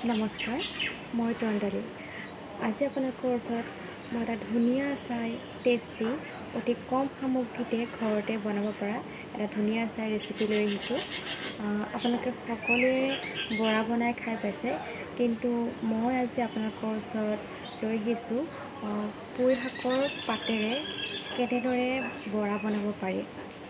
নমস্কাৰ, মই তন্দ্ৰালী। আজি আপোনালোকৰ ওচৰত মই এটা ধুনীয়া চাই টেষ্টি অতি কম সামগ্ৰীতে ঘৰতে বনাব পৰা এটা ধুনীয়া চাই ৰেচিপি লৈ আহিছোঁ। আপোনালোকে সকলোৱে বৰা বনাই খাই পাইছে, কিন্তু মই আজি আপোনালোকৰ ওচৰত লৈ আহিছোঁ পুই শাকৰ পাতেৰে কেনেদৰে বৰা বনাব পাৰি।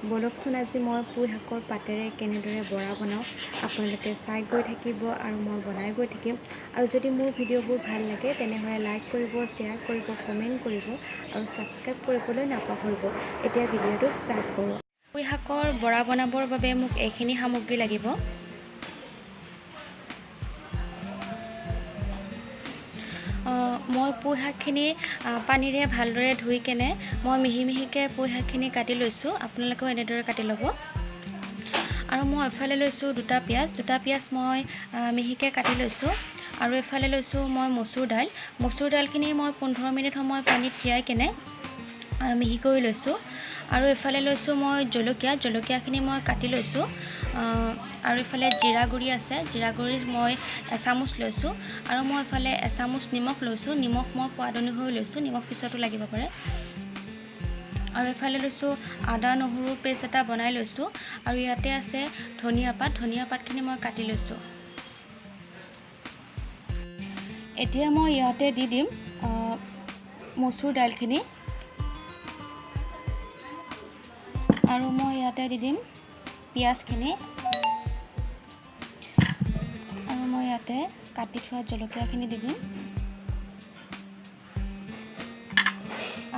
ব'লকচোন আজি মই পুই শাকৰ পাতেৰে কেনেদৰে বৰা বনাওঁ আপোনালোকে চাই গৈ থাকিব আৰু মই বনাই গৈ থাকিম। আৰু যদি মোৰ ভিডিঅ'বোৰ ভাল লাগে তেনেহ'লে লাইক কৰিব, শ্বেয়াৰ কৰিব, কমেণ্ট কৰিব আৰু ছাবস্ক্ৰাইব কৰিবলৈ নাপাহৰিব। এতিয়া ভিডিঅ'টো ষ্টাৰ্ট কৰোঁ। পুই শাকৰ বৰা বনাবৰ বাবে মোক এইখিনি সামগ্ৰী লাগিব। মই পুই শাকখিনি পানীৰে ভালদৰে ধুই কেনে মই মিহি মিহিকৈ পুই শাকখিনি কাটি লৈছোঁ। আপোনালোকেও এনেদৰে কাটি ল'ব। আৰু মই এফালে লৈছোঁ দুটা পিঁয়াজ মই মিহিকৈ কাটি লৈছোঁ। আৰু এফালে লৈছোঁ মই মচুৰ দাইল। মচুৰ দাইলখিনি মই 15 মিনিট সময় পানীত তিয়াই কেনে মিহি কৰি লৈছোঁ। আৰু এফালে লৈছোঁ মই জলকীয়াখিনি মই কাটি লৈছোঁ। আৰু ইফালে জিৰা গুড়ি আছে, জিৰা গুড়ি মই এচামুচ লৈছোঁ। আৰু মই এফালে এচামুচ নিমখ লৈছোঁ। নিমখ মই সোৱাদ অনুসৰি লৈছোঁ, নিমখ পিছতো লাগিব পাৰে। আৰু এফালে লৈছোঁ আদা নহৰু পেষ্ট এটা বনাই লৈছোঁ। আৰু ইয়াতে আছে ধনিয়া পাত, ধনিয়া পাতখিনি মই কাটি লৈছোঁ। এতিয়া মই ইয়াতে দি দিম মচুৰ দাইলখিনি। আৰু মই ইয়াতে দি দিম পিঁয়াজখিনি। আৰু মই ইয়াতে কাটি থোৱা জলকীয়াখিনি দি দিম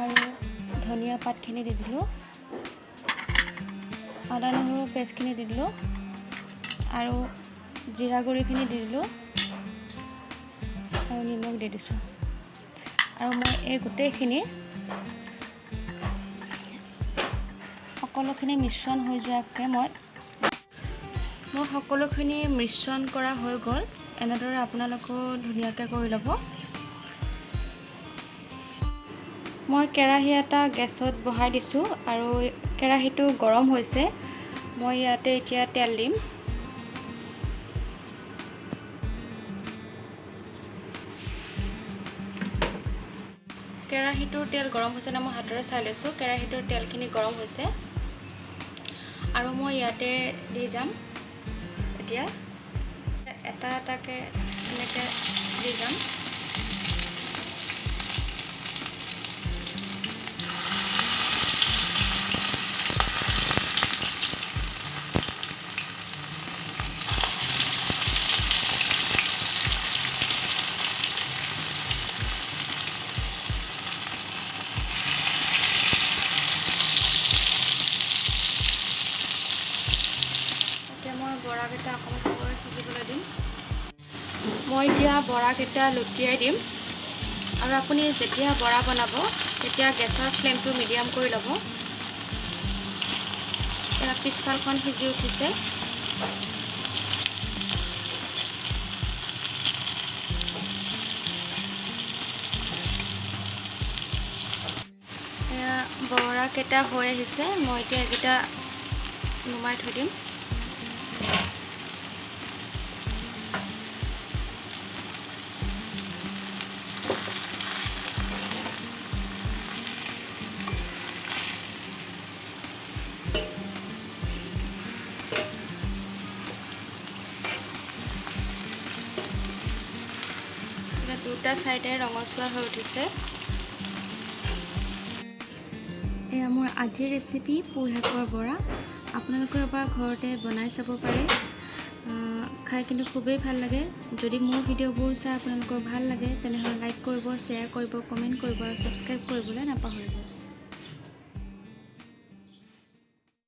আৰু ধনিয়া পাতখিনি দি দিলোঁ, আদা নহৰু পেষ্টখিনি দি দিলোঁ আৰু জিৰা গুড়িখিনি দি দিলোঁ আৰু নিমখ দি দিছোঁ। আৰু মই এই গোটেইখিনি সকলোখিনি মিশ্ৰণ হৈ যোৱাকৈ মোৰ সকলোখিনি মিশ্ৰণ কৰা হৈ গ'ল। এনেদৰে আপোনালোকেও ধুনীয়াকৈ কৰি ল'ব। মই কেৰাহী এটা গেছত বহাই দিছোঁ আৰু কেৰাহীটো গৰম হৈছে। মই ইয়াতে এতিয়া তেল দিম। কেৰাহীটোৰ তেল গৰম হৈছে নে মই হাতেৰে চাই লৈছোঁ। কেৰাহীটোৰ তেলখিনি গৰম হৈছে আৰু মই ইয়াতে দি যাম। এতিয়া এটা এটাকৈ এনেকৈ দি যাম। মই বৰাকেইটা অকণমান সময় সিজিবলৈ দিম। মই এতিয়া বৰাকেইটা লুটিয়াই দিম। আৰু আপুনি যেতিয়া বৰা বনাব তেতিয়া গেছৰ ফ্লেমটো মিডিয়াম কৰি ল'ব। এতিয়া পিছফালখন সিজি উঠিছে। এয়া বৰাকেইটা হৈ আহিছে। মই এতিয়া এইকেইটা নুমাই থৈ দিম। দুটা চাইডে ৰঙচুৱা হৈ উঠিছে। এয়া মোৰ আজিৰ ৰেচিপি পুই শাকৰ বৰা। আপোনালোকে এবাৰ ঘৰতে বনাই চাব পাৰে। খাই কিন্তু খুবেই ভাল লাগে। যদি মোৰ ভিডিঅ'বোৰ চাই আপোনালোকৰ ভাল লাগে তেনেহ'লে লাইক কৰিব, শ্বেয়াৰ কৰিব, কমেণ্ট কৰিব আৰু ছাবস্ক্ৰাইব কৰিবলৈ নাপাহৰিব।